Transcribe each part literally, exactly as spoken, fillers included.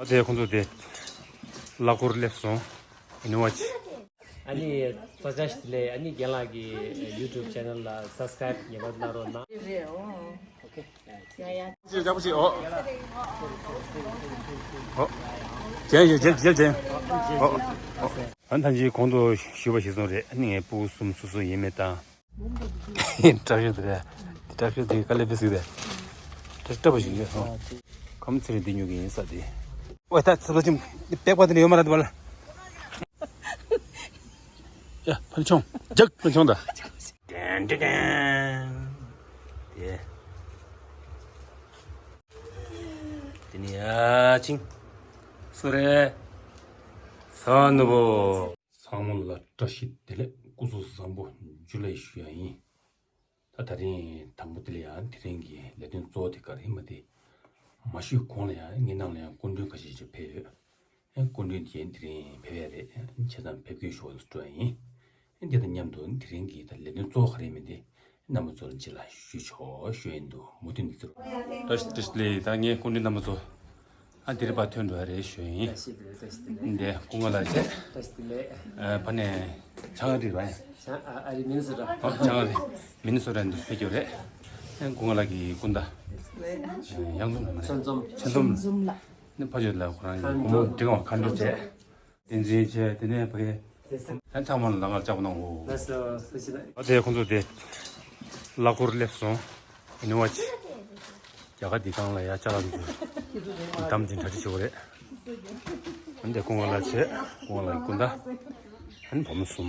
ཨ་དེ་ཁོང་ཚོ་དེ་གླ་འཁོར་སླེབས་སོང་། ཨ་ནི་ཝ་ཆི། ཨ་ནི་ས་ཆ་ཞིག་ལས་ཨ་ནི་རྒན་ལགས་ཀྱི་YouTube channel ལ་subscribe ངེས་པར་གནང་རོགས་གནང་། རེད་རེད་འོ། ཡ་ཡ། ཅེ་ཅག་པོ་ཅེ་ཨོ། ཨོ། ཅན་ཡོད་ཅན་ཅན་ཅན། ཨོ། ཨོ། ཨ་ནི་ད་ཅི་གོང་དུ་ཞུས་པ་ཞིག་སོང་རེད། ཨ་ནི་ངའི་སྤུ་གུ་གསུམ་སོ་སོ་ཡིན་མེད་དང་། དྲག་ཤོས་དེ་རེད། དྲག་ཤོས་དེ་དཀའ་ལས་ཕེ་སིག་རེད། དྲག་དྲག་པོ་ཞིག་ཡོད་སོང་། ཁམས་ཚེ་རིང་འདི་ཉོ་གི་ཡིན་ས་དེ། ཨོ་ད་ཚོ་ལོ་ཅིམ་པེག་པ་དེ་ནས་ཡོད་མ་རེད་དེ་བ་ལ། ཡ་ཕན་ཆུང་། རྒྱག་ཕན་ཆུང་ད། ཏན་ཏན་ཏན། དེ། དེ་ནི་ཡ་ཆིང་། སུ་རེད། ས་ནུ་བོ། ཚང་མ་ལ་བཀྲ་ཤིས་བདེ་ལེགས། སྐུ་གཟུགས་བཟང་པོ་འཇུ་ལེ་ཞུ་ཡ་ཡིན། ད་ད་རིང་དང་པོ་དེ་ལ་ཡང་དེ་རིང་གི་ལས་དོན་གཙོ་བོ་དེ་ག་རེ་ཡིན་མ་དེ་མ་ཞུས་གོང་ལ་ཡང་ངའི་ནང་ལ་ཡང་སྐུ་མགྲོན་ཁ་ཤས་ཤིག་ཕེབས་ཡོད། ཨེ་སྐུ་མགྲོན་དེ་དེ་རིང་ཕེབས་ཡ་རེད། བྱས་ཙང་ཕེབས་སྐྱོད་ཞུ་བ་འགྲོ་ཡ་ཡིན། ཨེ་འདི་དང་མཉམ་དུ་དེ་རིང་གི་ད་ལས་དོན་གཙོ་བོ་ག་རེ་ཡིན་མིན་དེ་རྣམ་པ་ཚོར་རྗེས་ལ་ཞུ་ཆོག་ཞུ་ཡིན་འདུག་མུ་མཐུད་ནས་ཚུར། བཀྲ་ཤིས་བདེ་ལེགས། ད་ངའི་སྐུ་མགྲོན་རྣམ་པ་ཚོ། ཨ་འདིར་ཕར་ཐོན་འགྲོ་ཡ་རེད་ཞུ་ཡིན། བཀྲ་ཤིས་བདེ་ལེགས། བཀྲ་ཤིས་བདེ་ལེགས། འདི་སྐུ་ངོ་ལགས་བྱས། བཀྲ་ཤིས་བདེ་ལེགས། ཨ་ཕ་ནས་ཆང་ཨ་རི་ར་ཡ། ཆང་ཨ་ཨ་རི་མིན་སོ་ར། ཨོ་ཆང་ཨ་རི་མིན་སོ་ར་འདི་ཕེབས་རྒྱུ་རེད། ཨ་སྐུ་ངོ་ལགས་ཀྱི་སྐུ་ཟླ། ཨ་ཡང་འཛོམས་ལ་མ་རེད། ཆོན་འཛོམས། ཆོན་འཛོམས་ལགས། ནི་ཕ་ཆོས་ལ་ཁོ་རང་གི་བུ་མོ་འབྲིང་བ་མཁའ་འགྲོ་བྱས། བསྟན་འཛིན་བྱས་དེ་ནས་ཕ་གི། ཨ་ཚང་མ་ལ་ལག་བར་ལྕགས་པོ་གནང་གོ། ལགས་སོ་ལགས་སོ་ཞེ་ན། ཨ་དེ་ཁོང་ཚོ་དེ་གླ་འཁོར་སླེབས་སོང་། ཨ་ནི་ཝ་ཆི། རྒྱ་གར་འདི་སྒང་ལ་ཡ་ཅ་ལག་འདི་འདམ་འཛིན་གྲ་སྒྲིག་བྱེད་དགོས་རེད། ཨ་ནི་དེ་སྐུ་ངོ་ལགས་བྱས། སྐུ་ངོ་ལགས་སྐུ་ཟླ། ཨ་ནི་བུ་མོ་གསུམ་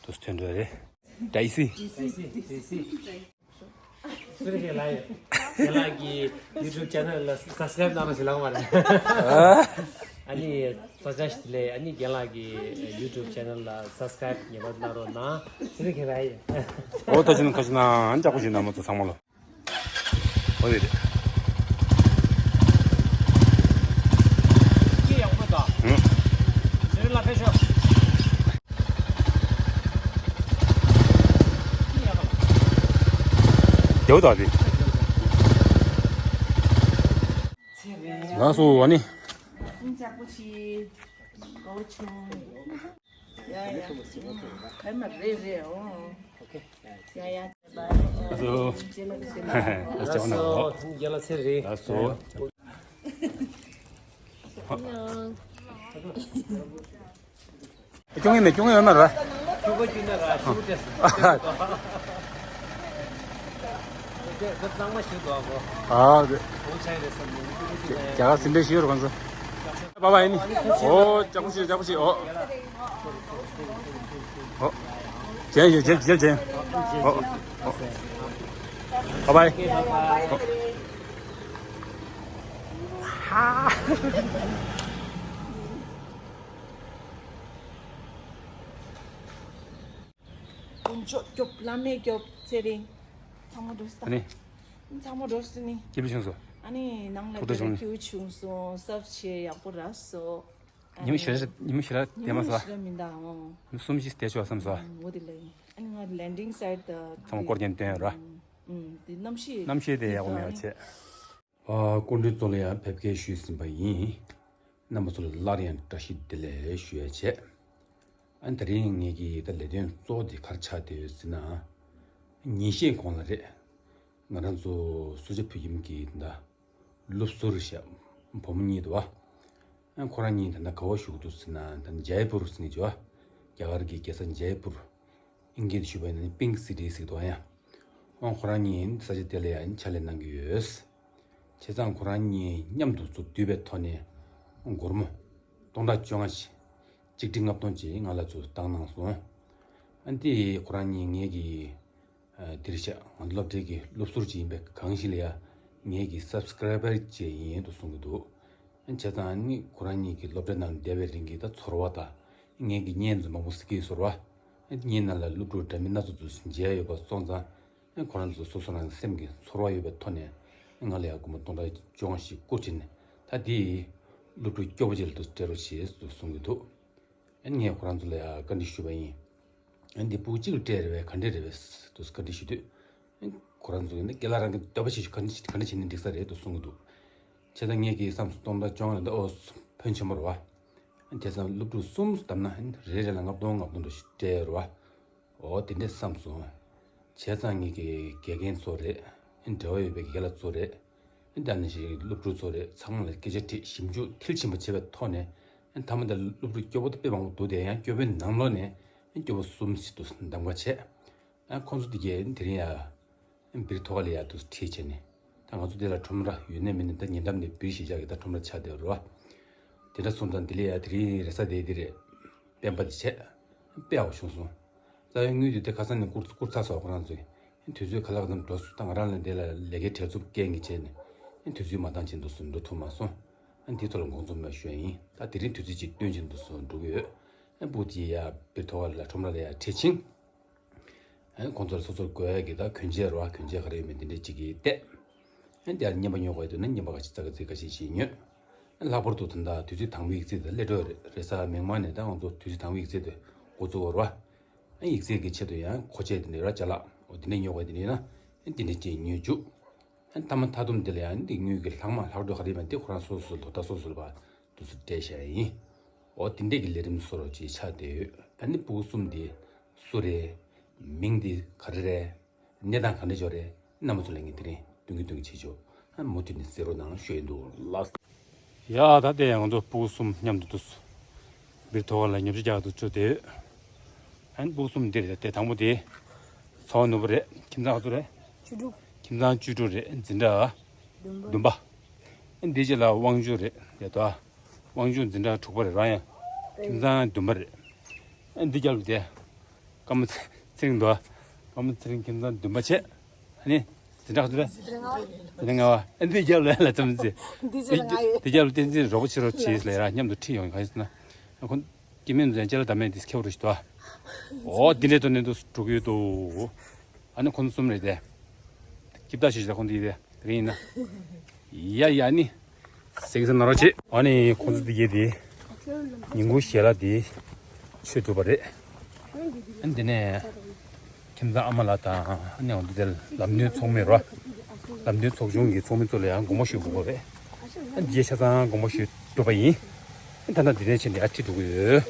དུ་ཐོན་འགྲོ་རེད། ཌའི་སི། སི་རི་ཁེ་ལ་ཡི་ཁེ་ལ་གི་YouTube channel ལ་subscribe གནང་རོགས་ཞེས་ལབ་མ་རེད། ཨ་ནི་ས་ཆ་ཞིག་ལས་ཨ་ནི་རྒན་ལགས་ཀྱི་YouTube channel ལ་subscribe ངེས་པར་གནང་རོགས་གནང་། སི་རི་ཁེ་ལ་ཡི། ཨོ་ད་ཅི་ན་ཁ་ཅི་ན་ཨ་ནི་ལྕགས་པོ་ཞིག་གནང་མ་ཚོ་ཚང་མ་ལ། ཨོ་རེད་རེད། སྐྱེ་ཡག་པོ་དང་། ཧུམ། སི་རི་ལ་ཕེབས་ཤོག་ཡག་པོ་དང་དེ། ལགས་སོ་ཨ་ནི། ཡ་ཡ། ག་མ་རེད་རེད་ཨོ། ཡ་ཡ། ལགས་སོ། ལགས་སོ། ལགས་སོ། སྐྱོང་ཡས་མེད། སྐྱོང་ཡས་ཡོད་མ་རེད། ཤུ་གུ་ཅུ་ན་ར་ཤུ་གུ་ཏེ་སུ་ཏེ་སུ་ཏོ། ཨ་ཏེ་གཙང་མ་ཞིག་འདུག་ཨ་གོ། ཨ་ཏེ་ཚོང་ཆ་ཡི་རེད་བསམ་ནས་ཀུ་ཀུ་ཅི་ན་ཡ། རྒྱ་གར་སེམས་ཁྲལ་ཞིག་ཡོད་རེད་ཁོང་ཚོ། པ་པ་ཡིན་ནི། ཨོ་ལྕགས་པོ་ཞིག་ལྕགས་པོ་ཞིག་ཨོ། ཨོ། ཇན་ཡོད་ཇན་ཇན་ཇན། ཨོ་ཨོ། པ་པ་ཡི། ཨོ། ཧ། དཀོན་མཆོག་སྐྱོབས། བླ་མས་སྐྱོབས། ཚེ་རིང་། ཚང་མ་འགྲོ་སྲིད་ད། ཨ་ནི། ཚང་མ་འགྲོ་སྲིད་ནི། སྐྱིད་པོ་བྱུང་སོང་། ཨ་ནི་ནང་ལ་ཐུགས་སྤྲོ་བདེ་ལེགས་བྱུང་ནས་ཁྱེའུ་བྱུང་སོང་། སབ་བྱས་ཡག་པོ་རག་སོང་། ཨ་ཉི་མ་ནི་ཞེ་དྲག་ཉི་མ་ཞེ་དྲག་བསྡད་མ་ཉི་མ་སོང་། ཞེ་དྲག་མི་འདུག་ཨང་། ཉི་མ་གསུམ་བཞི་བསྡད་ཆོག་བསམ་སོང་། ཨང་། འོ་དེ་ལས་ཨ་ནི་ང་ལེན་ཌིང་སའིཊ་ད་ཚང་མ་སྐོར་རྒྱན་སྟོན་ར། ཨང་། དེ་གནམ་གཤིས་གནམ་གཤིས་དེ་ཡག་པོ་མེད་པ་བྱས། ཨ་སྐུ་མགྲོན་ཚོ་ལ་ཡང་ཕེབས་སྐྱེལ་ཞུས་ཟིན་པ་ཡིན། རྣམ་པ་ཚོ་ལ་སླར་ཡང་བཀྲ་ཤིས་བདེ་ལེགས་ཞུ་ཡ་བྱས། ཨ་ནི་ད་རིང་ངེད་ཀྱི་ད་ལས་དོན་གཙོ་བོ་དེ་ག་རེ་ཆགས་བསྡད་ཡོད་ཟེར་ན། ཉིན་ཤས་གོང་ལ་རེད། ང་རང་ཚོ་སུ་ཇཱ་བོད་ཁྱིམ་གྱི་ད་སློབ་ཟུར་ཞབས་བུ་མོ་གཉིས་འདུག་བ། ཨ་ཁོ་རང་གཉིས་ད་ལྟ་ག་པར་བཞུགས་འདུག་ཟེར་ན་ད་ཇའི་པུར་ཟེར་ནས་བྱ་བ། རྒྱ་གར་གྱི་རྒྱལ་ས་ཇའི་པུར། ཨིན་སྐད་དུ་ཞུས་པ་ཡིན་ན་Pink City ཟེར་འདུག་ཨ་ཡ། ཨོ་ཁོ་རང་གཉིས་ས་ཆ་དེ་ལ་ཡང་ཕྱག་ལས་གནང་གི་ཡོད། བྱས་ཙང་ཁོ་རང་གཉིས་མཉམ་དུ་ཚུར་བསྡུས་པའི་ཐོག་ནས་སྒོར་མོ་སྟོང་ཕྲག་བཅོ་ལྔ་ཞིག་གཅིག་ཁྲི་ལྔ་སྟོང་ཅིག་ང་ལ་ཚུར་བཏང་གནང་སོང་། ཨ་འདི་ཁོ་རང་གཉིས་ངེད་ཀྱི་ཨ་འདིར་བཞག་ང་ཚོ་སློབ་གྲྭའི་གི་སློབ་ཟུར་ཅིག་ཡིན་པའི་གང་ཞིག་ལ་ཡ་ངེད་ཀྱི་སབ་སི་ཀ་རའི་བར་ཅིག་ཡིན་དུ་གསུང་གི་འདུག་ཨ་བྱས་ཙང་ཨ་ནི་ཁོ་རང་གཉིས་ཀྱི་སློབ་གྲྭའི་ནང་བསྡད་པའི་རིང་གི་ད་ཚོར་བ་དང་ངེད་ཀྱི་བརྙན་ཚོ་མང་པོ་གཟིགས་ཀྱི་ཡོད་ཟེར་བ། ཨ་ངའི་ནང་ལ་སློབ་ཕྲུག་འདྲ་མིན་སྣ་ཚོགས་ཚོ་མཇལ་ཡོད་པ་སོང་ཙང་། ཁོ་རང་ཚོ་སོ་སོ་རང་སེམས་ཀྱི་ཚོར་བ་ཡོད་པའི་ཐོག་ནས་ང་ལ་ཡང་སྒོར་མོ་སྟོང་ཕྲག་བཅོ་ལྔ་ཞིག་བསྐུར་བྱས་ནས་ད་དེ་སློབ་ཕྲུག་སྐྱོ་པོ་ཅིག་ལ་དུ་སྤྲད་རོགས་བྱེད་དུ་གསུང་གི་འདུག་ཨ་ནི་ངས་ཁོ་རང་ཚོ་ལ་ཡང་བཀའ་འདྲི་ཞུས་པ་ཡིན། ཨ་ནི་འདི་སྤུ་གུ་གཅིག་ལ་སྤྲད་རེད་པས་ག་འདྲས་རེད་པས་དུ་བཀའ་འདྲི་ཞུས་དུས། ཁོ་རང་ཚོ་ཡིན་ན་སྐད་ལ་རང་གི་འདོད་པ་ཆེ་ཞུ་ག་འདྲ་ག་འདྲ་བྱས་ནས་འགྲིག་ས་རེད་དུ་གསུང་གི་འདུག་བྱས་ཙང་ངེད་ཀྱིས་བསམ་སོང་། སྟོང་ཕྲག་བཅོ་ལྔ་ལ་འདི་ཨོ་ཕོན་ཆེན་པོ་རེད་བ། བྱས་ཙང་སློབ་ཕྲུག་གསུམ་བདམས་ན་རེ་རེ་ལ་ལྔ་སྟོང་ལྔ་སྟོང་འདྲ་ཞིག་སྤྲད་ཡོད་རེད་བ། འོ་དེ་འདྲས་བསམ་སོང་། བྱས་ཙང་ངེད་ཀྱི་དགེ་རྒན་ཚོ་རེད། འབྲེལ་བ་ཡོད་པའི་དགེ་རྒན་ལགས་ཚོ་རེད། ད་ནི་ཞིག་སློབ་ཕྲུག་ཚོ་རེད། ཚང་མ་ལ་སྐད་ཆ་དྲིས། ཞིབ་འཇུག་མཐིལ་ཕྱིན་པ་བྱས་པའི་ཐོག་ནས། མཐའ་མ་དེ་སློབ་ཕྲུག་སྐྱོ་པོ་དེ་དཔེ་མང་པོ་འདུག་དེ་ཡང་སྐྱོ་པོའི་ནང་ལོགས་ནས་སྐྱོ་པོ་གསུམ་ཞིག་ཏུ་གདམ་ག་བྱས། ཨ་ཁོང་ཚོ་དེ་གས་དེ་རིང་ཡ་སྦིར་ཐོག་ཁ་ལ་ཡ་དུ་ཁྲིད་བྱས་ནས། ད་ང་ཚོ་དེ་ལ་ཁྲོམ་ར་ཡོད་ནས་མེད་ནས་ད་ཉེ་འགྲམ་ནས་སྦིར་གཞིས་ཆགས་ཀྱི་ད་ཁྲོམ་ར་ཆགས་བསྡད་རོ། དེ་འདྲ་སོང་ཙང་དེ་ལ་ཡ་དེ་རིང་རེས་གཟའ་དེ་དེ་རེད། སྤེན་པ་དེ་བྱས། དཔེ་ཡག་པོ་བྱུང་སོང་། རྩ་བའི་དངུལ་དེ་དེ་ཁ་སང་ནས་བསྐུར་བསྐུར་ཚར་སོང་། ཁོ་རང་ཚོས་དུས་ཚོད་ག་ལ་ག་ཙམ་འགྲོ་སོང་། ད་ང་རང་ལ་དེ་ལ་ལས་ཀའི་བྲེལ་འཚུབ་སྐད་ངེས་བྱས་ནས་དུས་ཚོད་མ་འདང་བྱེད་འདུག་སོང་། འགྲོ་ཐུབ་མ་སོང་། ཨ་འདིའི་ཐོག་ལ་དགོངས་ཚོམ་ལ་ཞུ་ཡ་ཡིན། ད་དེ་རིང་དུས་ཚོད་ཅིག་བཏོན་བྱེད་འདུག་སོང་། འགྲོ་གི་ཡོད། ཨ་སྦུག་དེ་ཡ་སྦིར་ཐོག་ཁ་ལ་ཁྲོམ་ར་ལ་ཡ་ཁྲིད་ཕྱིན། ཨ་ཁོང་ཚོར་སོ་སོར་དགོས་ཡ་གི་ད་གོན་ཆས་རོ། གོན་ཆས་ག་རེ་ཡོད་མེད་དེ་འདྲས་ཅིག་གི་བལྟས། ཨ་དེ་ཡང་རྔན་པ་ཉོ་དགོས་ཡ་འདུག་ན་རྔན་པ་ག་ཅིག་ཙག་ག་ཙིག་ག་ཅིག་ཅིག་ཉོས། ཨ་ལྷག་པར་དུ་ད་ལྟ་དུས་ཚོད་དང་པོའི་ཡིག་ཚད་དེ་སླེབས་འགྲོ་རེད། རེས་གཟའ་མིག་དམར་ནས་ད་ང་ཚོ་དུས་ཚོད་དང་པོའི་ཡིག་ཚད་དེ་འགོ་བཙུགས་པ་རོ། ཨ་ཡིག་ཚད་ཀྱི་ཆེད་དུ་ཡང་མཁོ་ཆས་དེ་འདྲ་ར་ཅ་ལག་འོ་དེ་འདྲ་ཉོ་དགོས་ཡ་དེ་འདྲ་ཡིན་ན། ཨ་དེ་འདྲ་ཅིག་ཉོས་བཅུག་ཨ་མཐའ་མ་མཐའ་སྡོམ་དེ་ལ་ཡང་འདི་དངུལ་གྱི་ལྷག་མ་ལྷག་འཕྲོ་ག་རེ་ཡིན་པ་འདི་ཁོ་རང་སོ་སོ་ལོ་ཟླ་སོ་སོ་ལ་ཕར་དུས་སུ་སྤྲད་བཞག་ཡ་ཡིན། འོ་དེ་འདྲས་ཀྱི་ལས་རིམ་བཟོ་རོགས་ཅེས་ཆགས་བསྡད་ཡོད། ཨ་ནི་སྤུ་གུ་གསུམ་དེ་སུ་རེད། མིང་དེ་ག་རེ་རེད། གནས་སྟངས་ག་འདྲ་ཅིག་རེད། རྣམ་པ་ཚོ་ལ་ངས་དེ་རིང་སྟོན་གི་སྟོན་གི་བྱེད་ཆོག་ཨ་མུ་མཐུད་ནས་གསན་རོགས་གནང་ཞུ་ཡི་འདུག་ལགས། ཡ་ད་ལྟ་ཡང་ང་ཚོ་སྤུ་གུ་གསུམ་མཉམ་དུ་འདུག་སྦིར་ཐོག་ཁ་ལ་ཉོ་ཆ་རྒྱག་ཏུ་བཅུག་སྟེ། ཨ་ནི་སྤུ་གུ་གསུམ་འདིར་དེ་དང་པོ་དེ་ཚ་བ་ནོར་བུ་རེད། ཁྱིམ་ཚང་ག་ཚོད་རེད། བཅུ་དྲུག་ཁྱིམ་ཚང་བཅུ་དྲུག་རེད། འཛིན་གྲྭ་བདུན་པ། བདུན་པ། ཨ་ནི་འདི་རྗེས་ལ་དབང་ཕྱུག་རེད། དེ་ལྟ་དབང་ཕྱུག་འཛིན་གྲྭ་དྲུག་པ་རེད། རང་ཡང་ཁྱིམ་ཚང་བདུན་པ་རེད། ཨ་ནི་འདི་རྒྱབ་ལ་དེ་ཀརྨ་ཚེ་རིང་འདུག་ཀརྨ་ཚེ་རིང་ཁྱིམ་ཚང་བདུན་པ་བྱས། ཨ་ནི། འཛིན་གྲྭ་ག་ཚོད་རེད། འཛིན་གྲྭ་ལྔ་པ། ཨ་འདི་རྒྱབ་ལ་ལ་ཙམ་ཟེར། འདི་ཚོ་ལ་ང་ཡོད། འདི་རྒྱབ་ལ་བསྟན་འཛིན་རོགས་པ་བྱེད་རོགས་བྱེད་ལ་ཡ་མཉམ་དུ་ཁྲིད་ཡོང་གང་ཡིན་ཟེར་ན། ཁོ་སྐྱེ་དམན་ཚོ་ཡང་ཅ་ལག་བདམས་ཡས་འདི་ཁེ་བོ་རུ་ཞིག་འདུག་ཨོ་འདི་འདྲའི་ཐོག་ནས་འདུག་འགྲོ་གི་ཡོད་དོ། ཨ་ནི་ཁོང་ཚོ་གསུམ་རེད་དེ། སྐྱིབ་བདག་ཞུ་ཞིག་ལ་ཁོང་འདི་རེད། དེ་རིང་ཡིན་ན། ཡ་ཡ་ནི། ཟེར་གི་ཟེར་ན་རོགས་བྱེད། ཨ་ནི་ཁོང་ཚོ་འདི་གས་དེ། ཉིན་གུང་ཞལ་ལག་དེ། མཆོད་ཐུབ་པ་རེད། ཨ་ནི་དེ་ནས། ཁྱིམ་ཚང་ཨ་མ་ལགས་དང་ཨ་ནི་འོ་འདི་དེ་ལམ་སྟོན་ཚོགས་མི་རོ། ལམ་སྟོན་ཚོགས་ཆུང་གི་ཚོགས་མི་ཚོ་ལ་ཡང་དགོངས་པ་ཞུ་དགོས་རེད། ཨ་ནི་རྗེས་ཆ་ཚང་དགོངས་པ་ཞུ་འགྲོ་བ་ཡིན། ཨ་ནི་ད་ལྟ་འདི་ནས་ཕྱིན་ནས་ཨ་ཁྲིད་འགྲོ་གི་ཡོད།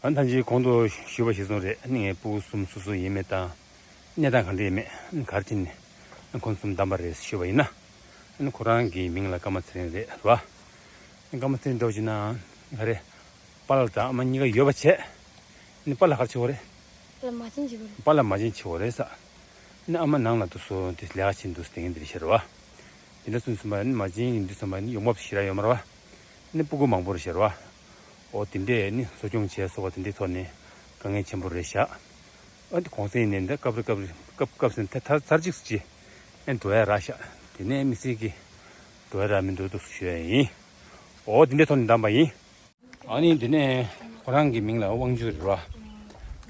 ཨ་ནི་ད་ཅི་གོང་དུ་ཞུས་པ་གཞིར་བཟུང་རེད། ཨ་ནི་ངའི་སྤུ་གུ་གསུམ་སུ་སུ་ཡིན་མིན་དང་། གནས་སྟངས་ག་འདྲ་ཡིན་མིན། ཨ་ནི་ག་རེ་བྱས་ནས་ཨ་ནི་ཁོང་གསུམ་བདམས་པ་རེད་ཞུས་པ་ཡིན་ན། ཨ་ནི་ཁོ་རང་གི་མིང་ལ་ཀརྨ་ཚེ་རིང་རེད་རོ། ཨ་ནི་ཀརྨ་ཚེ་རིང་འདྲ་བོ་བྱས་ན་ག་རེ། པཱ་ལགས་དང་ཨ་མ་གཉིས་ཀ་ཡོད་པ་བྱས། ཨ་ནི་པཱ་ལགས་ག་རེ་བྱེད་དགོས་རེད། པཱ་ལགས་མ་བྱན་བྱེད་དགོས་རེད། པཱ་ལགས་མ་བྱན་བྱེད་དགོས་རེད་ས། ཨ་ནི་ཨ་མ་ནང་ལ་འདུག་སོ་དེ་ལས་ཀ་བྱེད་འདུག་སྟེ་ངས་འདིར་ཤར་བ། དེ་འདྲ་སོང་ཙང་ཨ་ནི་མ་བྱན་ཡིན་དུས་ཙམ་པ་ནི་ཡོང་འབབ་ཞེ་དྲག་ཡོད་མ་རེད་བ། ནི་སྤུ་གུ་མང་པོ་རེད་ཤར་བ། འོ་དེ་འདྲས་ནི་གསོ་སྐྱོང་བྱས་སོགས་པ་དེ་འདྲའི་ཐོག་ནས་དཀའ་ངལ་ཆེན་པོ་རེད་ཤག་ཨ་དེ་གོང་གསལ་ཡིན་ནའི་འདི་སྐབས་རེ་སྐབས་རེ་སྐབས་སྐབས་སུ་ཐ་ཐ་ཚར་གཅིག་སུ་ཅི་ཨེ་འགྲོ་ཡ་རག་ཤག་དེ་ནས་དམིགས་བསལ་གྱི་འགྲོ་ཡ་རག་མི་འདུག་འདུག་སུ་ཞུ་ཡ་ཡིན། འོ་དེ་འདྲའི་ཐོག་ནས་བདམས་པ་ཡིན། ཨ་ནི་དེ་ནས་ཁོ་རང་གི་མིང་ལ་དབང་ཕྱུག་རེད་བ།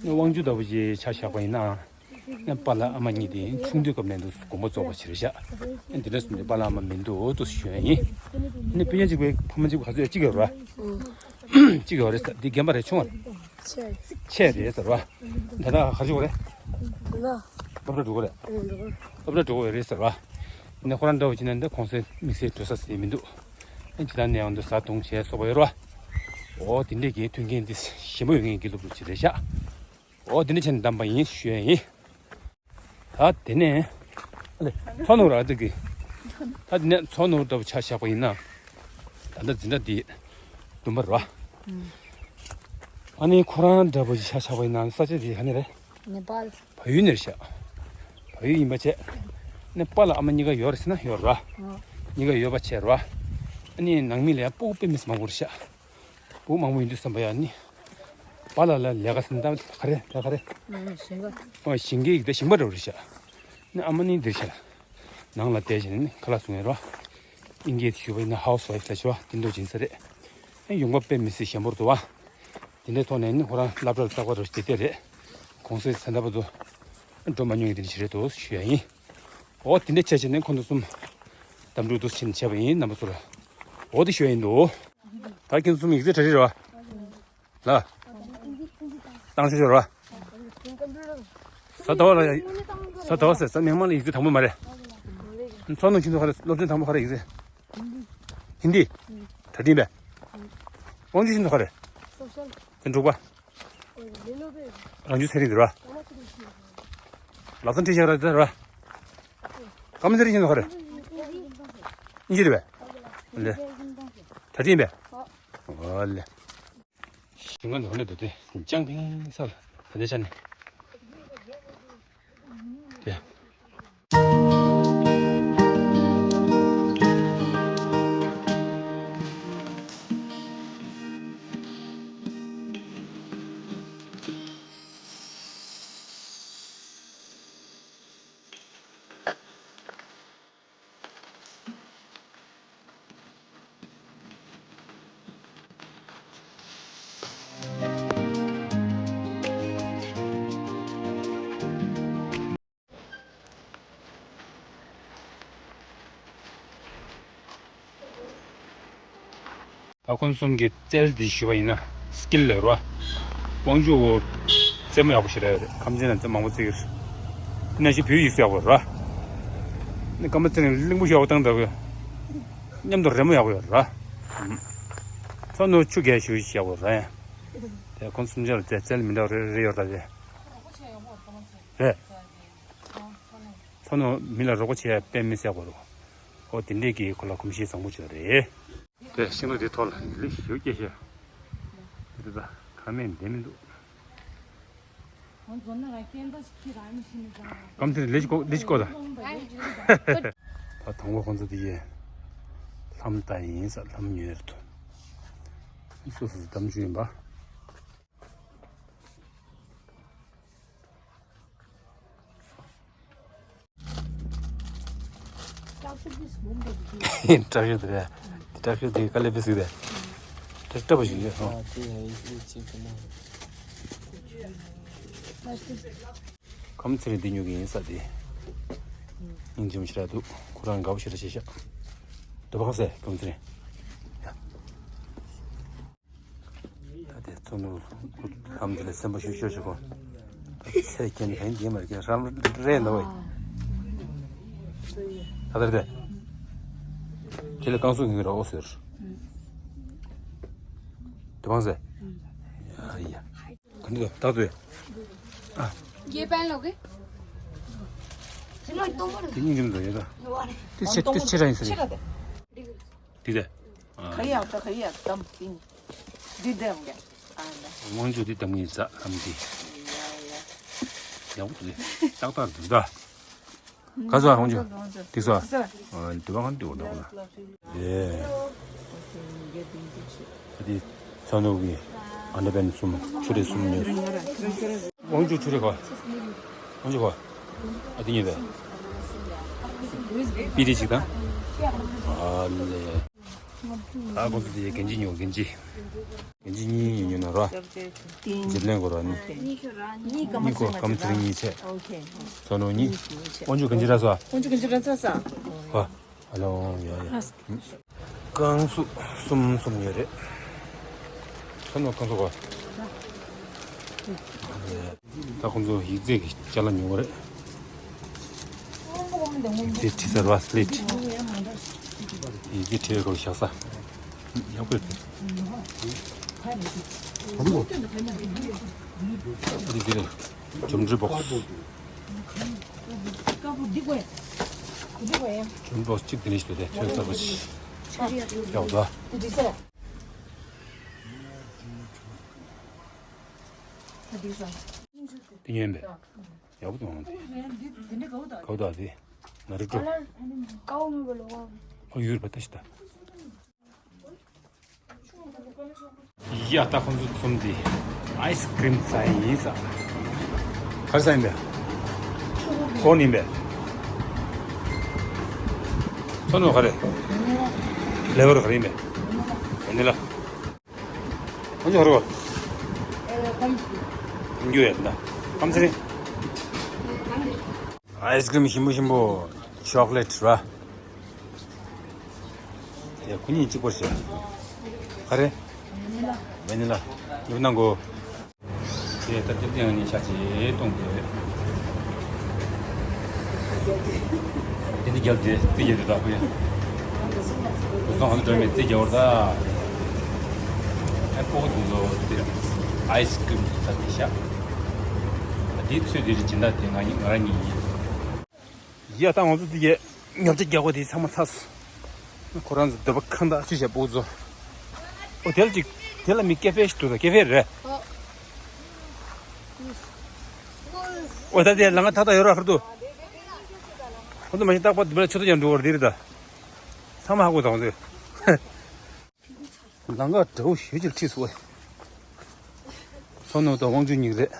ནི་དབང་ཕྱུག་ལྟ་བུ་ཅིག་ཆ་བཞག་པ་ཡིན་ན། ནི་པཱ་ལགས་ཨ་མ་གཉིས་དེ་ཆུང་དུས་སྐབས་ནས་འདུག་དགོངས་པ་རྫོགས་པ་ཅིག་རེད་ཤག་ཨ་འདི་འདྲ་སོང་དུས་པཱ་ལགས་ཨ་མ་མི་འདུག་འདུག་ཞུ་ཡ་ཡིན། ནི་སྤུན་ཀྱག་གཅིག་པའི་ཕ་མ་གཅིག་པ་ག་ཚོད་ཡ་གཅིག་ཡོད་རེད་བ། གཅིག་ཡོད་རེད་ས། འདི་རྒན་པ་རེད་ཆུང་བ་རེད། ཆེ་རེད་ཟེར་བ། ད་ལྟ་ག་རེ་བྱེད་དགོས་རེད། སློབ་གྲྭ་འགྲོ་གི་རེད། སློབ་གྲྭ་འགྲོ་གི་ཡོད་རེད་ཟེར་བ། ནི་ཁོ་རང་འདྲ་བོ་བྱས་ན་འདི་གོང་གསལ་དམིགས་བསལ་འགྲོ་ས་ཟེར་མི་འདུག་ཨ་ཇི་ལྟར་ནས་ཡང་འདི་བཟའ་བཏུང་བྱས་སོགས་པ་ཡོད་རེད་བ། འོ་དེ་འདྲས་ཀྱི་མཐུན་རྐྱེན་འདི་ཞན་པོ་ཡོད་མཁན་གྱི་སློབ་ཕྲུག་ཅིག་རེད་ཤག་འོ་དེ་འདྲ་བྱས་ནས་བདམས་པ་ཡིན་ཞུ་ཡ་ཡིན། ད་དེ་ནས། ཨ་ལེ། མཚོ་ནུབ་ར་འདི་གི། ད་དེ་ནས་མཚོ་ནུབ་འདྲ་བོ་ཆ་བཞག་པ་ཡིན་ན། ད་ལྟ་འཛིན་གྲྭ་འདི་བདུན་པ་རེད་བ། ཨ་ནི་ཁོ་རང་འདྲ་བོ་ཞིག་ཆ་བཞག་པ་ཡིན་ན་ས་ཆ་འདི་ག་ནས་རེད། ནེ་པཱལ། བལ་ཡུལ་ནས་རེད་ཤག་བལ་ཡུལ་ཡིན་པ་བྱས། ནི་པཱ་ལགས་ཨ་མ་གཉིས་ཀ་ཡོད་རེད་ཟེར་ན་ཡོད་རེད་བ། གཉིས་ཀ་ཡོད་པ་བྱས་རེད་བ། ཨ་ནི་ནང་མི་ལ་ཡང་སྤུ་གུ་དཔེ་མི་སྲིད་མང་པོ་རེད་ཤག་སྤུ་གུ་མང་པོ་ཡིན་དུས་ཙམ་པ་ཡང་ནི། པཱ་ལགས་ལ་ལས་ཀ་ཟིན་ད་ག་རེ་ད་ག་རེ། ཨ་ཞིང་ཁ། ཨོ་ཞིང་ཁའི་ཡིག་ད་ཞིང་པ་འདྲ་བོ་རེད་ཤག་ནི་ཨ་མ་ནི་འདིར་ཤག་ནང་ལ་བསྡད་བྱས་ནི་ཁ་ལག་བཟོ་མཁན་རེད་བ། ཨིན་སྐད་དུ་ཞུས་པ་ཡིན་ན་ཧའུ་སི་ཝའིཕ་ལ་ཞུ་བ་དེ་འདྲ་ཅིག་ཡིན་ས་རེད། ཨེ་ཡོང་འབབ་དཔེ་མི་སྲིད་ཞན་པོ་འདུག་བ། དེ་འདྲའི་ཐོག་ནས་ནི་ཁོ་རང་སློབ་གྲྭ་ལ་རྩ་བ་རུ་བསྡད་བསྡད་རེད། གོང་གསལ་ས་མཐའ་བར་དུ་འགྲོ་མ་མྱོང་གི་དེ་འདྲ་ཞིག་རེད་འདུག་ཞུ་ཡ་ཡིན། འོ་དེ་འདྲ་བྱས་བྱས་ནས་ཁོང་ཚོ་གསུམ་གདམ་འགྲིག་འདུག་ཕྱིན་བྱས་པ་ཡིན་རྣམ་པ་ཚོར། འོ་དེ་ཞུ་ཡ་ཡིན་འདུག་ད་ཁྱེད་ཚོ་གསུམ་ཡིག་ཚད་གྲ་སྒྲིག་རེད་བ། ལ། བཏང་ཆོག་ཆོག་རེད་བ། གཟའ་ཟླ་བ་ལ་ཡ། གཟའ་ཟླ་བ་ཟེར་གཟའ་མིག་དམར་ལ་ཡིག་ཚད་དང་པོ་མ་རེད། མཚོ་ནུབ་ཁྱིམ་ཚང་ག་རེ་སློབ་ཚན་དང་པོ་ག་རེ་ཡིག་ཚད། ཧིན་དི། གྲ་སྒྲིག་པས། དབང་ཆུ་ཤིན་ཏུ་ག་རེ། དེ་འབྲུག་པ། རང་རྒྱུ་ཚན་རིག་འདི་ར། ལག་རྩལ་འཁྲིད་བཞག་ར་དེ་ར། ཀམ་ཚན་རིག་ཤིན་ཏུ་ག་རེ། ཨིན་ཇི་རེད་པས། ལེ། གྲ་སྒྲིག་པས། ཨོ་ལེ། ཞིང་ཁ་འདི་ཧོ་ནས་འདུག་སྟེ་ཅང་ཕིང་ས་ལ་ད་ལྟའི་ཆ་ནས་དེ། ད་ཁོང་གསུམ་གྱི་རྩལ་འདི་ཞུས་པ་ཡིན་ན་སི་ཀིལ་ལབ་རེད་པ། དབང་ཕྱུག་རྩེད་མོ་ཡག་པོ་ཞེ་དྲག་ཡོད་རེད། ཁམས་ཚན་ལ་རྩེད་མང་པོ་རྩེ་གི་རེད། དེ་ནང་བཞིན་བོད་ཡིག་གསོ་ཡག་པོ་རེད་པ། ནི་སྐར་མ་ཚེ་རིང་གླིང་བུ་ཤོག་བཏང་ད་གི་མཉམ་དུ་རི་མོ་ཡག་པོ་ཡོད་རེད་པ། ཚོ་ནོར་ཆུ་རྒྱལ་ཞུ་ཡག་པོ་རེད། དེ་ཁོང་གསུམ་ཆ་ལ་རྩལ་རྩལ་མི་འདྲ་བ་རེ་རེ་ཡོད་རེད་ད་དེ། རེད། ཚོ་ནོར་མི་ལ་རོགས་པ་བྱེད་ཡ་དཔེ་མི་སྲིད་པ་རེད། ཨོ་དེ་འདྲས་ཀྱི་ཁོ་ལ་གོམས་གཤིས་བཟང་པོ་ཅིག་རེད། དེ་ཤིང་ལོ་དེ་ཐོག་ལ་ལི་ཞིག་སྐྱེས་ཤག་དེ་ད་ཁ་མེད་བདེ་མི་འདུག་ཁམས་ཚན་ལི་ཞིག་ལི་ཞིག་ཀོ་ད། ད་དང་པོ་ཁོང་ཚོ་དེ་ཡི་ལྷམ་ད་ཡིན་ས་ལྷམ་ཉོས་རེད་དོ། སོ་སོ་སོ་གཏམ་རྒྱུད་ཡིན་པ། དྲག་ཤོས་དེ་རེད། དྲག་ཤོས་དེ་དཀའ་ལས་པའི་ཟིག་རེད། དྲག་དྲག་པོ་ཞིག་ཡོད་ཧོ། ཁམས་ཚན་རིག་འདི་ཉོ་གི་ཡིན་ས་དེ། སྙིང་རྗེ་མོ་ཞེ་དྲག་འདུག་ཁོ་རང་དགའ་པོ་ཞེ་དྲག་བྱས་ཤག་འདོད་པ་ཁ་ཟས་ཁམས་ཚན་རིག་ད་དེ་ཚོ་ནོར་ཁུ་ལྷམ་དེ་ལ་སེམས་པ་ཤུགས་ཤོར་བྱེད་གོ། ད་ཚེ་ཁྱེད་གན་དེ་མར་ཁྱེད་རམ་རེད་འདུག་བས། ད་ལྟར་དེ། དེ་ལ་རྐང་སུག་གི་ར་ཨོ་ཟེར། དེ་བང་ཟེར། ཡ་ཡ། ག་འདི་ད་དུ། ཨ། རྒྱས་པན་ལོག་གི། དེ་མ་གཏོང་བར། དེ་སྙིང་རྗེ་མོ་འདུག་ཡོད་ད། དེ་ཆེ་དེ་ཆེ་ར་ཡིན་ཟེར། དེ་དེ། ཨ། ག་ཡག་ད་ག་ཡག་དམ་དེ་ནི། འདི་དེ་འོང་ག་ཨ་ན། དབང་ཕྱུག་འདི་དམ་ངེས་ཟ་ཨམ་འདི། ཡ་ཡ། ཡག་པོ་འདུག་ལེ། ཏག་ཏག་འདུག་ད། ག་ཚོད་ཨ་དབང་ཕྱུག་འདི་ཚོ་ཨ། འདི་བ་གང་འདི་འོང་ད་གོ་ན། ཡེ། ཨ་འདི་ཚོ་ནུ་གི་ཨ་འདྲ་པན་གསུམ་ཆུ་རེ་གསུམ་ཉོས། དབང་ཕྱུག་ཆུ་རེ་ག་དབང་ཕྱུག་ག་ཨ་འདི་ཉོས་པས། པི་རི་གཅིག་དང་། ཨ་ལེ། ཨ་ཁོང་ཚོ་དེ་གན་ཇི་ཉོ་གན་ཇི། གན་ཇི་གཉིས་ཉོ་ན་ར། འཇིབ་ལེན་གོ་ར་ནི། གཉིས་ཀོ་ཀམ་ཚིག་གཉིས་ཆེ། ཚོ་ནོ་གཉིས། དབང་ཕྱུག་གན་ཇི་ར་སོ། དབང་ཕྱུག་གན་ཇི་ར་ཚ་ས། ཧ། ཨ་ལོ་ཡ་ཡ། རྐང་སུག་གསུམ་གསུམ་ཡོད་རེད། ཚོ་ནོ་རྐང་སུག་གོ། ད་ཁོང་ཚོ་ཡིག་རྩིས་ཀྱི་ཅ་ལག་ཉོ་གི་རེད། ཡིག་རྩིས་བྲིས་ས་རེད་པ། སི་ལེ་ཊི། ཡིག་རྩིས་བྲིས་པའི་སྐོར་བཞག་ས། ཡག་པོ་རེད། འདི་འདི་རེད། ཇོ་མི་ཊི་རི་བོག་སི། ཇོ་མི་ཊི་རི་བོག་སི་གཅིག་འདི་ནས་ཞིག་འདུག་སྟེ་ཐོན་གསར་པ་ཅིག་ཡག་པོ་འདུག་འདི་ཉན་པས། ཡག་པོ་འདུག་འདི། ག་བ་ད་འདི། ན་རུ་ཏོ། ཨ་ཡུར་བ་ད་ཤི་ད། ཡ་ད་ཁོང་ཚོ་གསུམ་འདི་ཨའི་སི་ཀི་རིམ་ཟ་ཡིན་ཟ། ག་རེ་ཟ་ཡིན་པས། ཀོན་ཡིན་པས། ཚོ་ནོ་ག་རེ། ལེ་ཝར་ག་རེ་ཡིན་པས། ཝ་ནི་ལ། ཨ་ཅོ་ཧ་རོ། ཨེ་ཀམ་སུ། ཨིན་ཇོ་ཡ་ད། ཀམ་སུ་རེ། ཨའི་སི་ཀི་རིམ་ཞིམ་པོ་ཞིམ་པོ། ཆོག་ལེ་ཊི་ར། ཡ་ཁུ་ཉིན་གཅིག་པོར་བྱས། ག་རེ། ཝ་ནི་ལ། ཉོ་གནང་གོ། དེ་ལྟར་སྟེར་ཏེ་ང་གཉིས་ཆ་ཆེ་གཏོང་དགོས། དེ་འདི་རྒྱབ་དེ་རྩིས་རྒྱབ་དེ་དག་པོ་ཡ། སོང་ང་ཚོ་འགྲོ་མེད་རྩེ་རྒྱ་བོར་ད། ཨ་ཁོ་དེ་ཚོ་དེ་ཨའི་སི་ཀྲིམ་ས་དེ་ཤ། དེའི་ཚོད་དེ་རི་སྦྱིན་བདག་དེ་ང་གཉིས་ང་རང་གཉིས་ཡིན། ཡ་ད་ང་ཚོ་དེ་གའི་ཉོ་ཆ་རྒྱག་པ་དེ་ཚང་མ་ཚར་སོང་། ཁོ་རང་ཚོ་འདོད་པ་ཁང་དག་ཅི་བྱས་པོ་ཚོ། ཨོ་དེ་ལ་ཅིག་དེ་ལ་མི་སྐད་ཕེ་ཞིག་འདུག་ད་སྐད་ཕེ་རེད། ཨོ་ད་དེ་ལ་ང་ཐག་ཐག་ཡོད་ར་ཧར་དུ། ཁོ་ཚོ་མ་གཞི་རྟག་པར་འདི་མ་ལ་ཆུ་ཚོད་ཀྱང་འགྲོ་བར་འདི་རེད་ད། ཚང་མ་ཧ་གོ་དང་ཟེར། ལམ་ཁ་འདྲ་བོ་ཞེ་ཅིག་ཁྲིད་སོང་བས། སོ་ནོ་དང་དབང་ཕྱུག་གཉིས་རེད།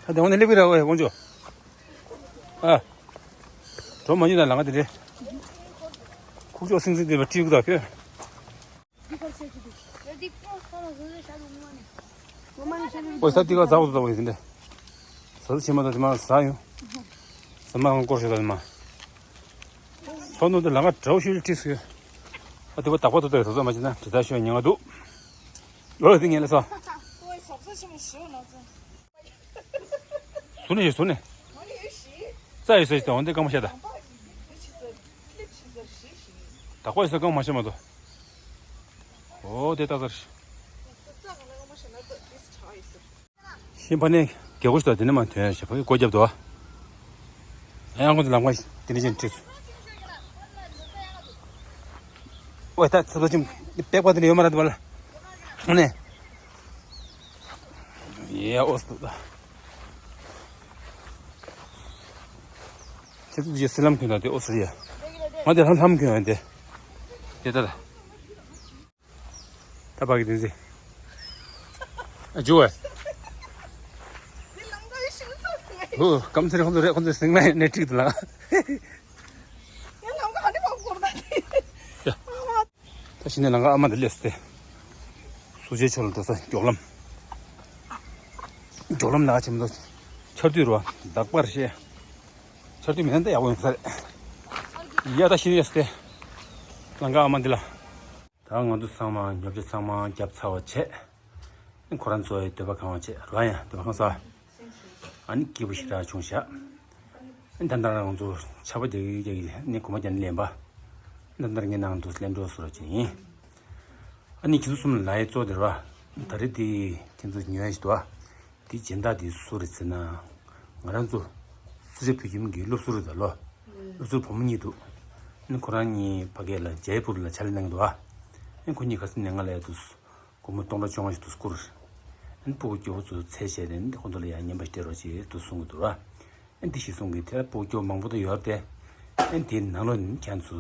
ད་དེ་འོང་ནས་སླེབས་ཀྱི་ར་བས་དབང་ཕྱུག་ཨ། གྲོ་མ་ཉུལ་ན་ལམ་ཁ་དེ་རེད། ཁུག་ཀྱོག་སིང་སིང་དེ་བ་ཁྲིད་ཀྱི་ད་ཁྱོད། ཨོ་ས་དེ་ག་ཟ་བ་ཟ་བ་ཡིན་དེ། ཟ་ཟ་ཆེ་མ་ད་དེ་མ་ཟ་ཡོང་། ཟ་མ་ཧང་སྐོར་ཞོ་ད་དེ་མ། ཚོ་ནོ་དེ་ལམ་ཁ་འདྲ་བོ་ཞིག་ཁྲིད་སོང་། ཨ་དེ་བ་བདག་པ་ཏོ་ཏོ་ཡོད་ད་ཚོ་མ་བྱེད་ན་དེ་ད་ཤོད་ཉེ་ང་འདུག་ཨོ་དེ་ངས་ལ་སོ། ཀོའི་སོག་ས་ཆེན་མོ་ཞིག་ལ་ཚོ། ཟུར་ནས་ཡོད་ཟུར་ནས། རྩྭ་ཡོད་ས་ཞིག་དང་འོན་ཏེ་རྐང་མ་བཤད་ད། བདག་པོ་ཡོད་ས་རྐང་མ་བཤད་མ་གཏོགས། ཨོ་དེ་ལྟ་ཚར། ཤིང་ཕ་ནས་རྒྱལ་སྒོ་ཞིག་དང་དེ་ནས་མ་ཐོན་ཞེས་ཕ་གི་སྒོ་བརྒྱབ་འདུག་ཨ་ཡང་ཁོང་ཚོ་ལམ་ཁ་དེ་འདྲ་ཅན་ཁྲིད་སོང་། ཨོ་ད་ཚ་ཚ་ཅིམ་པེག་པ་དེ་འདྲ་ཡོད་མ་རེད་འདུག་བ་ལ། ཨ་ནས། ཡེ་ཨོ་སི་འདུག་ད། ཁྱེད་ཚོ་ཡེ་སི་ལམ་ཁྱོད་ད་དེ་ཨོ་སི་རི་ཡ། ང་དེ་ལྷམ་ལྷམ་ཁྱོད་ཡ་དེ། དེ་ད་ད། ད་ཕ་གི་དེ་ཟེ། ཨ་ཇུ་ཨ། འདི་ལམ་ཁ་ཡེ་ཤེས་ཚོ་ངའི། ཧུ་སྐམ་ཚེ་རེ་ཁོང་ཚོ་རེ་ཁོང་ཚོ་སེང་ལ་ནས་ཁྲིག་ཏུ་ལ། ཡང་ལམ་ཁ་ཧ་ནི་མ་བསྐོར་ད་དེ། ད་ཕྱི་ནས་ལམ་ཁ་ཨ་མ་འདི་སླེབས་སྟེ། སུ་ཇའི་ཕྱོགས་ལ་འགྲོ་ས་མགྱོགས་ལམ། མགྱོགས་ལམ་ལ་ཆེན་པོ། ཆར་དུས་རོ་བདག་པར་བཤད། ཆར་དུས་མིན་ན་ད་ཡག་པོ་ཡོང་ས་རེད། ཡ་ད་ཕྱི་ནས་སླེབས་སྟེ། ལམ་ཁ་ཨ་མ་འདི་ལ། ད་ང་ཚོ་ཚང་མ་ཉོ་ཆ་ཚང་མ་བརྒྱབ་ཚར་བ་བྱས། ཁོ་རང་ཚོའི་འདོད་པ་ཁེངས་པ་བྱས་རོ་ཡ་འདོད་པ་ཁེངས་ས། ཨ་ནི་སྐྱིད་པོ་ཞེ་དྲག་བྱུང་ཤག་ཨ་ནི་ད་ལྟ་ང་ཚོ་ཆར་པ་རྒྱག་གི་རྒྱག་གི་ནི་གོམ་པ་རྒྱག་ནས་ལེན་པ། ད་ལྟ་ངའི་ནང་དུ་ལེན་འགྲོ་སོ་ར་ཅིག་ཡིན། ཨ་ནི་ཁྱེད་ཚོ་གསུམ་ལ་ཡི་གཙོ་དེ་ར་བ། ད་རེས་དེ་ཁྱེད་ཚོ་ཉོ་ཡ་ཞིག་འདུག་བ། དེ་སྦྱིན་བདག་དེ་སུ་རེད་ཟེར་ན། ང་རང་ཚོ་སུ་ཇ་བོད་ཁྱིམ་གྱི་སློབ་ཟུར་རེད་ད་ལོ། སློབ་ཟུར་བུ་མོ་གཉིས་འདུག་ཨ་ནི་ཁོ་རང་གཉིས་ཕ་གི་ལ་ཇའི་པུར་ལ་ཕྱག་ལས་གནང་གི་འདུག་བ། ཨ་ནི་ཁོ་གཉིས་ཁ་སང་ནས་ང་ལ་ཡ་འདུག་སྒོར་མོ་སྟོང་ཕྲག་བཅོ་ལྔ་ཞིག་འདུག་བསྐུར། ཨ་ནི་སྤུ་གུ་སྐྱོ་བོ་ཚོ་ཚད་བྱས་ཏེ་ཨ་ནི་ཁོང་ཚོ་ལ་ཡང་རྔན་པ་སྤྲད་རོགས་བྱེད་འདུག་གསུང་གི་འདུག་ར། ཨ་ནི་འདི་ཞིག་གསུང་གི་དེ་ལ་སྤུ་གུ་སྐྱོ་བོ་མང་པོ་དུ་ཡོད་རེད་དེ། ཨ་ནི་དེའི་ནང་ལོགས་ནས་ཁྱེད་ཚོ་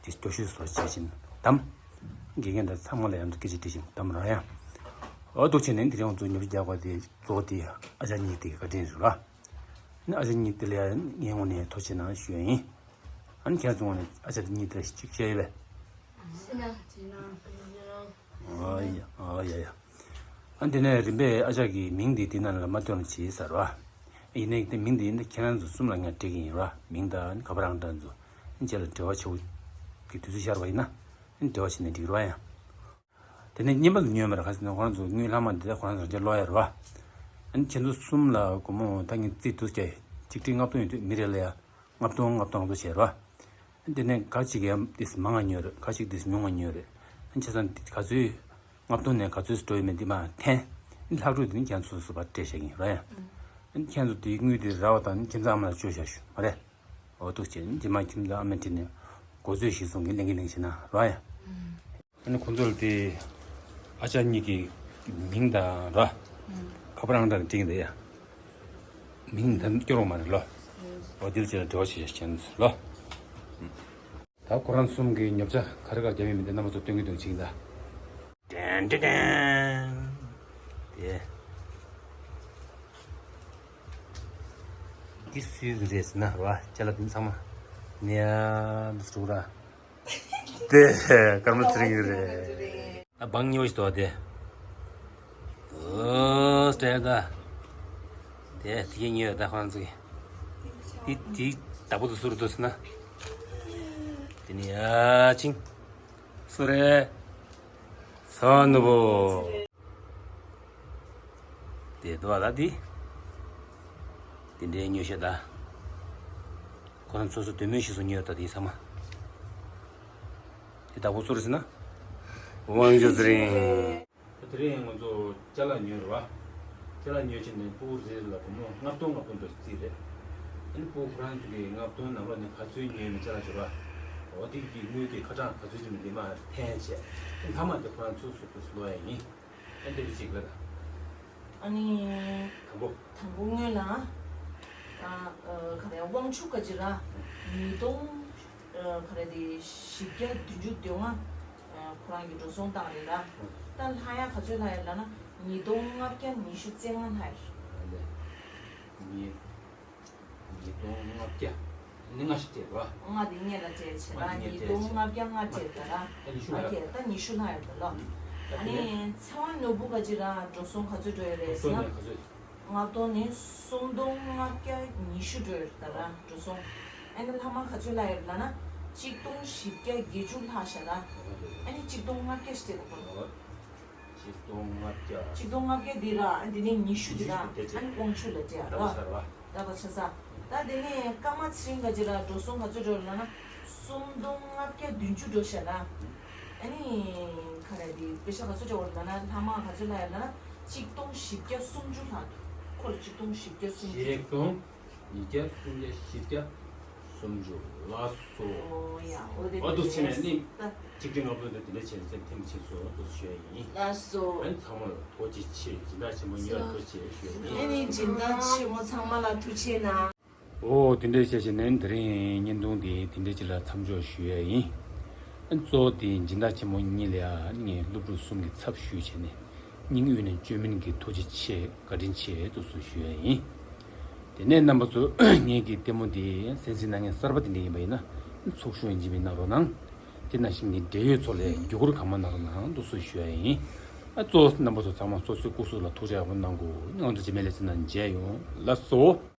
དེ་སྐྱོ་ཤོས་བཟོ་བྱེད་བཞིན་གདམ། དགེ་རྒན་དང་ཚང་མ་ལ་ཡང་སྐད་ཆ་དྲིས་བཞིན་གདམ་ར་ཡང་། འོ་འདུག་བྱས་ནས་འདི་རིང་ང་ཚོ་ཉོ་ཆ་རྒྱག་པ་དེ་གཙོ་བོ་དེ་ཨ་ཅག་གཉིས་དེ་བཀའ་དྲིན་རེད་ར། ཨ་ནི་ཨ་ཅག་གཉིས་དེ་ལ་ཡང་ངའི་ངོས་ནས་ཐུགས་རྗེ་གནང་ཞུ་ཡ་ཡིན། ཨ་ནི་ཁྱེད་ཚོ་ངོས་ནས་ཨ་ཅག་དེ་གཉིས་དེ་ལ་གཅིག་བཤད་ཡོད་པས། ཨོ་ཡ་ཨོ་ཡ་ཡ། ཨ་དེ་ནས་རིམ་པས་ཨ་ཅག་གི་མིང་དེ་དེ་ནང་ལ་མ་བཏོན་ལ་བྱེད་ཟེར་བ། ཡིན་ནའི་དེ་མིང་དེ་ཡིན་ན་ཁྱེད་རང་ཚོ་གསུམ་ལ་ངས་སྤྲད་ཀྱི་ཡིན་ར། མིང་དང་ཁ་པར་ཨང་གྲངས་ཚོ་ཨ་ཅག་ལ་འབྲེལ་བ་བྱེད་དགོས་ཀྱི་དུས་ཚོད་ཤར་བ་ཡིན་ན་ཨ་འབྲེལ་བ་བྱེད་ནས་འགྲིག་ར་ཡ། དེ་ནས་རྔན་པ་ལ་ཉོས་མ་རེད་ག་ཟེར་ན་ཁོ་རང་ཚོ་དངུལ་ལྷག་མ་འདི་ད་ཁོ་རང་ཚོ་རང་ཅག་ལོག་ཡ་རེད་བ། ཨ་ནི་ཁྱེད་ཚོ་གསུམ་ལ་སྒོར་མོ་ད་ངས་རྩིས་འདུག་སྐྱེ་གཅིག་ཁྲི་ལྔ་སྟོང་ཡོད་དུས་མི་རེ་ལ་ཡ། ལྔ་སྟོང་ལྔ་སྟོང་ལྔ་སྟོང་བྱས་རོ། དེ་ནས་ག་ཅིག་ཡང་ཏིས་མང་ང་ཉོས་རེད། ག་ཅིག་ཏིས་ཉུང་ང་ཉོས་རེད། ཨ་ནི་བྱས་ཙང་ག་ཚོད་ལྔ་སྟོང་ནས་ག་ཚོད་འགྲོ་ཡོད་མེད་འདི་མར་འཐེན། ཨ་ནི་ལྷག་འཕྲོས་དེ་ནི་ཁྱེད་ཚོ་སུ་བར་སྤྲད་བཞག་གི་ཡིན་རོ་ཡ། ཨ་ནི་ཁྱེད་ཚོ་དེའི་དངུལ་དེ་རག་པ་དང་ཁྱིམ་ཚང་ཨ་མ་ལ་བཅོལ་བཞག་ཞུ་མ་རེད། འོ་འདུག་བྱས་ནས་རྗེས་མ་ཁྱིམ་ཚང་ཨ་མས་ཁྲིད་ནས་གོ་ཚོད་ཞིག་སོང་གི་ལེན་གི་ལེན་བྱེད་ན་རོ་ཡ། ཨ་ནི་ཁོང་ཚོ་ལ་དེ་ཨ་ཅག་གཉིས་ཀྱི་མིང་དང་ར། ཁ་པར་ཨང་གྲངས་བྲིས་འདི་ཡ། མིང་འདི་སྐྱོ་རོགས་མ་རེད་ལོ། འོ་དེ་ལ་ཅིག་ལ་འབྲེལ་བ་བྱེད་བྱེད་ལོ། ད་ཁོ་རང་གསུམ་གྱི་ཉོ་ཆ་ག་རེ་ག་རེ་བརྒྱབ་ཡོད་མེད་དེ་རྣམ་པ་ཚོ་སྟོན་གི་འདུག་ཅིག་ད། ཏན་ཏན་ཏན། དེ། འདི་སུའི་གི་རེད་ཟེར་ན་ར་ཅ་ལག་འདི་ཚང་མ། ནེ་ཡ་འདི་སུ་ར། དེ་ཀརྨ་ཚེ་རིང་གི་རེད། ད་བང་ཉོ་ཞིག་ཏོ་དེ། ཨོ་སྟེ་ད། དེ་དེ་ཉོ་ད་ཁོང་ཚོ་གི། དེ་དེ་ད་པོ་དུ་སུར་དུ་སི་ན། དེ་ནི་ཡ་ཅིང་། སུ་རེད། སོ་ནུ་བོ། དེ་དོ་ལ་དེ། དེ་འདྲའི་ཉོ་ཤེས་ད། ཁོ་རང་སོ་སོ་འདོད་མོས་ཤིག་སུ་ཉོས་ད་དེ་ཚང་མ། བདག་པོ་སུ་རེད་ཟེར་ན། དབང་ཕྱུག་ཚེ་རིང་། དེ་རིང་ང་ཚོ་ཅ་ལག་ཉོས་རེད་བ། ཅ་ལག་ཉོས་བྱས་ནས་སྤུ་གུ་རེ་རེ་ལ་སྒོར་མོ་ལྔ་སྟོང་ལྔ་སྟོང་འདྲ་རྩིས་རེད། ཨ་ནི་སྤུ་གུ་ཁོ་རང་ཚོ་གིས་ལྔ་སྟོང་ནང་ལོགས་ནས་ག་ཚོད་ཉོས་ནས་ཅ་ལག་ཉོས་རེད་བ། འོ་དེ་གི་དངུལ་གྱི་ཁ་གྲངས་ག་ཚོད་ཅིག་མིན་འདི་མ་འཐེན་བྱས། ཨ་ནི་མཐའ་མ་དེ་ཁོ་རང་ཚོ་སོ་སོས་ལོག་ཡ་ཡིན། ཨ་ནི་དེ་འདྲ་ཅིག་རེད་ད། ཨ་ནི། དང་པོ། དང་པོ་སྔོན་ལ། ཨ། ཨ། ག་རེ་དབང་ཕྱུག་ག་ཅི་ར། ཉིས་སྟོང་། ཨ། ག་རེ་དེ་བཞི་བརྒྱ་བདུན་ཅུ་དོན་ལྔ། ཨ། ཁོ་རང་གི་འགྲོ་སོང་བཏང་རེད་ར། ད་ལྷག་ཡ་ག་ཚོད་ལྷག་ཡོད་ལབ་ན་ཉིས་སྟོང་ལྔ་བརྒྱ་ཉི་ཤུ་རྩ་ལྔ་ལྷག་ཡོད། ཉིས། ཉིས་སྟོང་ལྔ་བརྒྱ། ནི་ལྔ་ཞིག་སྤྲད་པ། ལྔ་དེ་སྔོན་ལ་སྤྲད་བྱས་ར། ལྔ་དེ་ཉིས་སྔོན་ལ་སྤྲད་བྱས། སྟོང་ལྔ་བརྒྱ་ལྔ་སྤྲད་ད་ར། ད་ཉི་ཤུ་ལྷག་ཡོད། ཨ་ཁེ་ད་ཉི་ཤུ་ལྷག་ཡོད་ད་ལོ། ཨ་ནི་ཚེ་དབང་ནོར་བུ་ག་ཅི་ར་འགྲོ་སོང་ག་ཚོད་འགྲོ་ཡོད་རེད་ཟེར་ན། ལྔ་སྟོང་ནས་སུམ་སྟོང་ལྔ་བརྒྱ་ཉི་ཤུ་འགྲོ་ཡོད་ད་ར་འགྲོ་སོང་། ཨ་ནི་ལྷག་མ་ག་ཚོད་ལྷག་ཡོད་ལབ་ན་གཅིག་སྟོང་བཞི་བརྒྱ་བརྒྱད་ཅུ་ལྷག་ཤག་ར། ཨ་ནི་གཅིག་སྟོང་ལྔ་བརྒྱ་ཞིག་སྤྲད་དགོས་པ་རེད། ཆིག་སྟོང་ལྔ་བརྒྱ། ཆིག་སྟོང་ལྔ་བརྒྱ་འདི་ར། ཨ་འདི་ནས་ཉི་ཤུ་འདི་ར། ཉི་ཤུ་དེ་ཨ་ནི་དབང་ཕྱུག་ལ་སྤྲད་ར། ར་བ་ཆ་ར་བ། ར་བ་ཆ་ས། ད་དེ་ནས་ཀརྨ་ཚེ་རིང་ག་ཅི་ར་འགྲོ་སོང་ག་ཚོད་འགྲོ་ལབ་ན། སུམ་སྟོང་ལྔ་བརྒྱ་བདུན་ཅུ་འགྲོ་ཤག་ར། ཨ་ནི། ག་རེ་འདི་པེ་ཤ་ག་ཚོད་འགྲོ་ལབ་ན་ལྷག་མ་ག་ཚོད་ལྷག་ཡོད་ལབ་ན་ཆིག་སྟོང་བཞི་བརྒྱ་སུམ་ཅུ་ལྷག་འདུག་ཁོ་ལ་ཆིག་སྟོང་བཞི་བརྒྱ་སུམ་ཅུ། ཆིག་སྟོང་ཉིས་བརྒྱ་སུམ་བརྒྱ་བཞི་བརྒྱ་སུམ་ཅུ། ལགས་སོ། ཨོ་ཡ། ཨོ་དེ་འོ་འདུག་བྱས་ནས་ནི་ད། ཆིག་ཁྲི་ལྔ་བརྒྱ་དེ་འདྲ་བྱས་ནས་ཐེངས་མ་གཅིག་སོ་སོ་ཞུ་ཡ་ཡིན། ལགས་སོ། ཨ་ནི་ཚང་མ་ལ་ཐུགས་རྗེ་ཆེ། སྦྱིན་བདག་ཆེན་མོ་གཉིས་ལ་ཐུགས་རྗེ་ཆེ་ཞུ་ཡ་ཡིན། ཨ་ནི་སྦྱིན་བདག་ཆེན་མོ་ཚང་མ་ལ་ཐུགས་རྗེ་གནང་། ཨོ་དེ་འདྲ་བྱས་བྱས་ནས་དེ་རིང་བརྙན་ཐུང་དེ་དེ་འདྲ་ཅིག་ལ་མཚམས་འཇོག་ཞུ་ཡ་ཡིན། ཨ་ནི་གཙོ་བོ་དེ་སྦྱིན་བདག་ཆེན་མོ་གཉིས་ལ་ཡ་ངས་སློབ་ཕྲུག་གསུམ་གྱི་ཚབ་ཞུས་བྱས་ནས་སྙིང་དབུས་ནས་བཅོས་མིན་གྱི་ཐུགས་རྗེ་ཆེ། བཀའ་དྲིན་ཆེ་དུ་སུ་ཞུ་ཡ་ཡིན། དེ་ནས་རྣམ་པ་ཚོ་ངེད་ཀྱི་ལྟད་མོ་འདི་གསན་གཟིགས་གནང་མཁན་གསར་པ་དེ་འདྲ་ཡིན་པ་ཡིན་ན་ཚོགས་ཞུགས་ཡིན་གཅིག་མིན་གནང་རོགས་གནང་། དེ་ནང་བཞིན་གྱི་འབྲེལ་ཡོད་ཚོ་ལས་བརྒྱུད་སྐུར་གང་མང་གནང་རོགས་གནང་དུ་སུ་ཞུ་ཡ་ཡིན། ཨ་གཙོ་བོ་རྣམ་པ་ཚོ་ཚང་མ་སོ་སོའི་སྐུ་གཟུགས་ལ་ཐུགས་ཅག་ཡག་པོ་གནང་དགོས། ང་ཚོ་རྗེས་མའི་ལེ་ཚན་ནང་མཇལ་ཡོང་། ལགས་སོ།